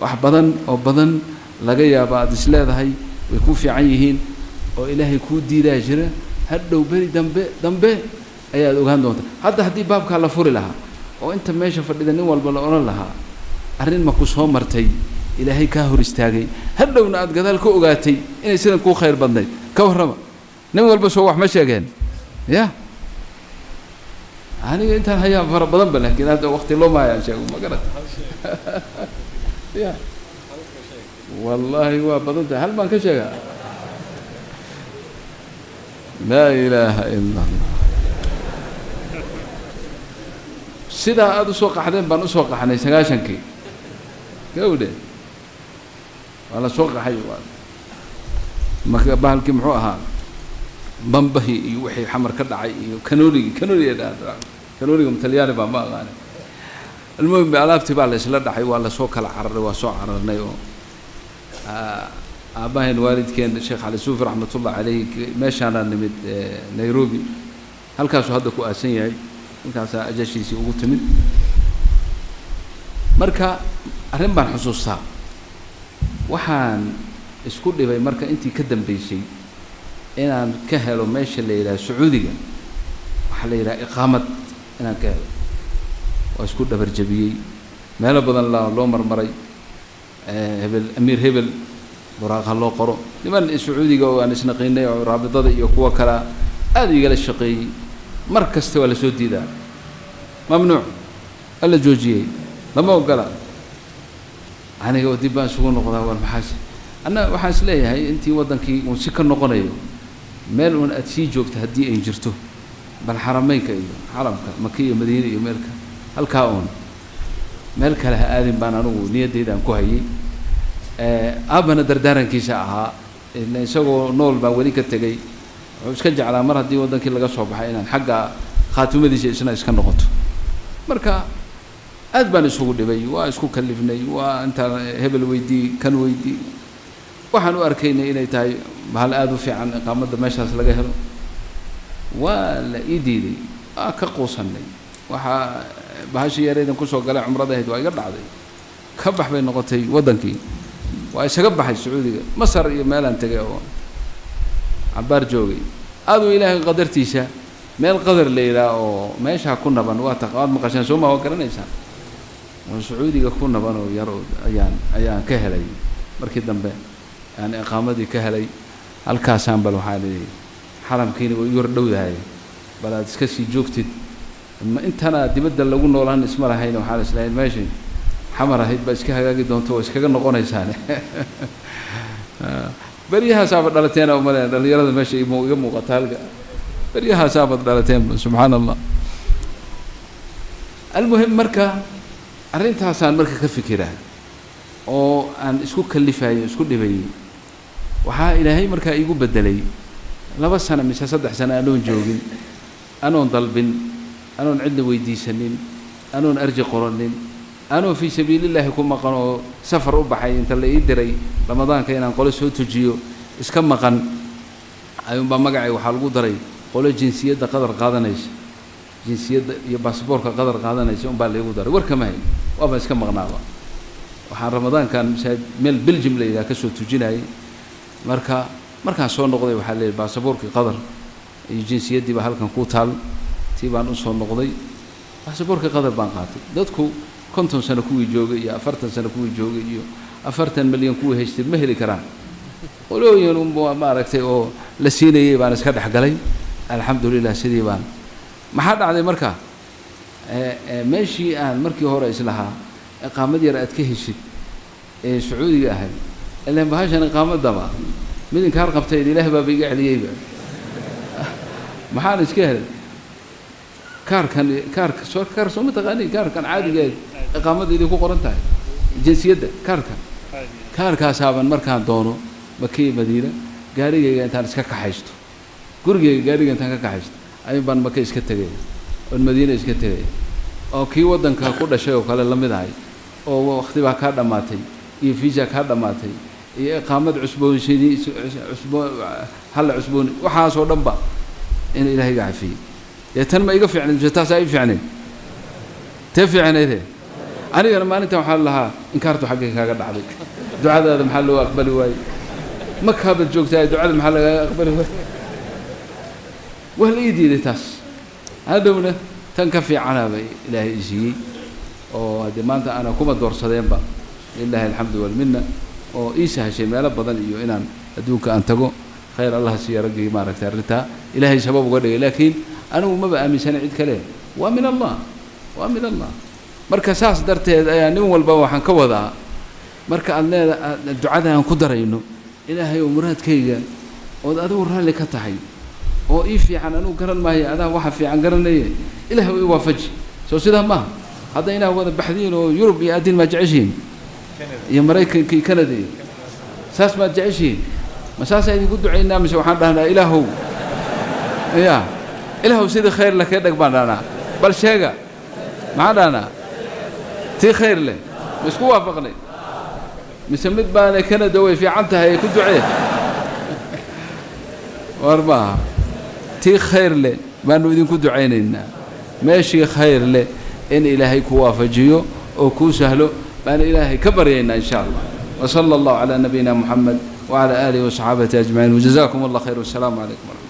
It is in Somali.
Wax badan oo badan laga yaabo aada is leedahay way kuu fiican yihiin oo Ilaahay kuu diidaa jira. Hadhow beri dambe dambe ayaad ogaan doontaa. Hadda haddii baabkaa la furi lahaa oo inta meesha fadhida nin walba la odhan lahaa, arrin ma ku soo martay Ilaahay kaa hor istaagay, hadhowna aada gadaal ka ogaatay inay sidan kuu khayr badnayd, ka warrama? Nin walba soo wax ma sheegeen? Ya aniga intaan hayaa fara badan ba, laakiin hadda wakti loo maayaan sheego, ma garat? Ya wallaahi waa badan tahay, hal baan ka sheegaa. Laa ilaaha ila Allah. Sidaa aada usoo qaxdeen baan usoo qaxnay 90-kii, gawdhe waa la soo qaxay. Marka bahalkii muxuu ahaa, bambahii iyo wixii Xamar ka dhacay iyo kanoonigii, kanooniga dha kanooniga Talyaani baa ma aqaanay. Almuhim, alaabtii baa la isla dhacay, waa lasoo kala cararay, waa soo cararnay. Oo aabbaheen, waalidkeen Sheekh Cali Suufi raxmatullah caleyh, meeshaanaa nimid Nairobi, halkaasuu hadda ku aasan yahay, halkaasaa ajashiisii ugu timid. Marka arrin baan xusuustaa, waxaan isku dhibay marka intii ka dambeysay inaan ka helo meesha la yidhaha Sacuudiga, waxaa la yidhaha iqaamad inaan ka helo. Waa isku dhabar jabiyey, meelo badan la loo marmaray, hebel amiir hebel waraaq ha loo qoro. Niman Sacuudiga oo aan isnaqiinay oo raabidada iyo kuwo kalea aada igala shaqeeyey. Mar kasta waa lasoo diidaa, mamnuuc, waa la joojiyey, lama ogola. Aniga oo dib baan isugu noqdaa, war maxaase? Anna waxaan is leeyahay intii waddankii uun si ka noqonayo, meel uun aada sii joogto haddii ay jirto, bal Xarameynka iyo xaramka Maka iyo Madiine iyo meelka halkaa uun, meel kale ha aadin baan anigu niyaddayda aan ku hayay. Aabbana dardaarankiisa ahaa, ila isagoo nool baan weli ka tegey, wuxuu iska jeclaa mar haddii waddankii laga soo baxay inaan xagga khaatimadiisa isna iska noqoto. Marka aad baan isugu dhibay, waa isku kalifnay, waa intaan hebel weydii, kan weydii. Waxaan u arkaynay inay tahay bahal aada u fiican iqaamadda meeshaas laga helo. Waa la ii diiday, waa ka quusanay. Waxaa bahashii yaraydan kusoo galay cumrada ahayd waa iga dhacday, ka bax bay noqotay waddankii. Waa isaga baxay Sacuudiga, Masar iyo meelaan tegay oo cabaar joogay. Aaduu Ilaahay qadartiisa meel Qadar la yidhaah oo meeshaa ku naban, waa taq waad maqasheen soo ma? Waa garanaysaa, oo Sacuudiga ku naban oo yar oo ayaan ka helay. Markii dambe aan iqaamadii ka helay halkaasaan, bal waxaa lihi xaramkiina way igu hor dhowdahay, bal aad iska sii joogtid. Ma intana dibadda lagu noolaan isma lahayn, waxaa la islahayn meeshii Xamar ahayd baa iska hagaagi doonto oo iskaga noqonaysaane. Beryahaasaaba dhalateena umaleyn, dhalinyarada meesha iga muuqata halka beryahaasaabad dhalateenba, subxaana Allah. Almuhim, marka arrintaasaan marka ka fikiraa oo aan isku kalifayo, isku dhibayay, waxaa Ilaahay markaa iigu beddelay 2 sano mise 3 sano anoon joogin, anoon dalbin, anoon cidna weydiisanin, anoon arji qoranin, anoo fii sabiilillaahi ku maqan oo safar u baxay, inta la ii diray Ramadaanka inaan qolo soo tujiyo iska maqan, ayuunbaa magacay waxaa lagu daray qolo jinsiyadda Qadar qaadanaysa, jinsiyadda iyo basaboorka Qadar qaadanaysa unbaa laigu daray. War kama hay, waaba iska maqnaaba. Waxaan Ramadaankan masaajid meel Belgium la yidhaha ka soo tujinayay. Marka markaan soo noqday waxaa la yidhi baasaboorkii Qadar iyo jinsiyaddii baa halkan ku taal. Tii baan usoo noqday, baasaboorkii Qadar baan qaatay. Dadku 50 sano kuwii joogay iyo 40 sano kuwii joogay iyo 40 milyan kuwii haystay ma heli karaan. Qolooyin unba maaragtay oo la siinayay baan iska dhex galay, alxamdulilah. Sidii baan, maxaa dhacday marka? Meeshii aan markii hore islahaa iqaamad yar aad ka heshid ee Sacuudiga ahayd, ilaan bahashan iqaamadaba mid inkaar qabtayd, Ilaah baaba iga celiyeyba. Maxaan iska helay? Kaarkan, kaarka soo kaar soo ma taqaani? Kaarkan caadigeed iqaamadda idin ku qoran tahay, jinsiyadda, kaarka kaarkaasaaban markaan doono Maka iyo Madiina gaarigayga intaan iska kaxaysto, gurigayga gaariga intaan ka kaxaysto ayuun baan Maka iska tegaya oon Madiina iska tegaya, oo kii waddanka ku dhashay oo kale la mid ahay, oo wakti baa kaa dhammaatay iyo visa kaa dhammaatay iyo iqaamad cusboonsidii cusbo halla cusbooni, waxaasoo dhan ba in Ilahay iga cafiyey. Dee tan ma iga fiicnayd mise taasaa ii fiicnayd? Tee fiicnayde? Anigana maalintan waxaa lahaa inkaartu xaggay kaaga dhacday, ducadaada maxaa loo aqbali waayey? Makaabaad joogtahay, ducada maxaa lagaaga aqbali waayey? Waa la ii diiday taas. Hadhowna tan ka fiicanaaba Ilaahay i siiyey, oo haddee maanta ana kuma doorsadeenba, lilahi alxamdu walminna, oo ii sahashay meelo badan iyo inaan adduunka aan tago. Khayr Allah siiya raggii maaragtay arrintaa Ilaahay sabab uga dhigay, laakiin anigu maba aaminsana cid kale, waa min Allah, waa min Allah. Marka saas darteed ayaa nin walba waxaan ka wadaa, marka aad leeda ducada aan ku darayno, Ilaahay oo muraadkayga ood adigu raalli ka tahay oo ii fiican, anigu garan maayo, adaa waxa fiican garanaye, Ilahay ii waafaji. Soo sidaa maaha? Hadda inaad wada baxdiin oo Yurub iyo aadiin maad jeceshihiin, iyo Maraykanka iyo Canada iyo saas maad jeceshihiin? Ma saasaan idinku ducaynaa, mise waxaan dhahnaa Ilaahow ya Ilaahow sidii khayr leh kee dheg baan dhahnaa? Bal sheega, maxaan dhahnaa? Tii khayr leh ma isku waafaqnay, mise mid baana Canada way fiican tahay ku ducee? War maaha, tii khayr leh baanu idinku ducaynaynaa. Meeshii khayr leh in Ilaahay ku waafajiyo oo kuu sahlo baan Ilaahay ka baryaynaa in sha Allah. Wa sala Allahu calaa nabiyina Moxamed wacala aalihi wasaxaabatihi ajmaciin, wajazakum Allah khayr, wassalaamu calaykum waraxmat.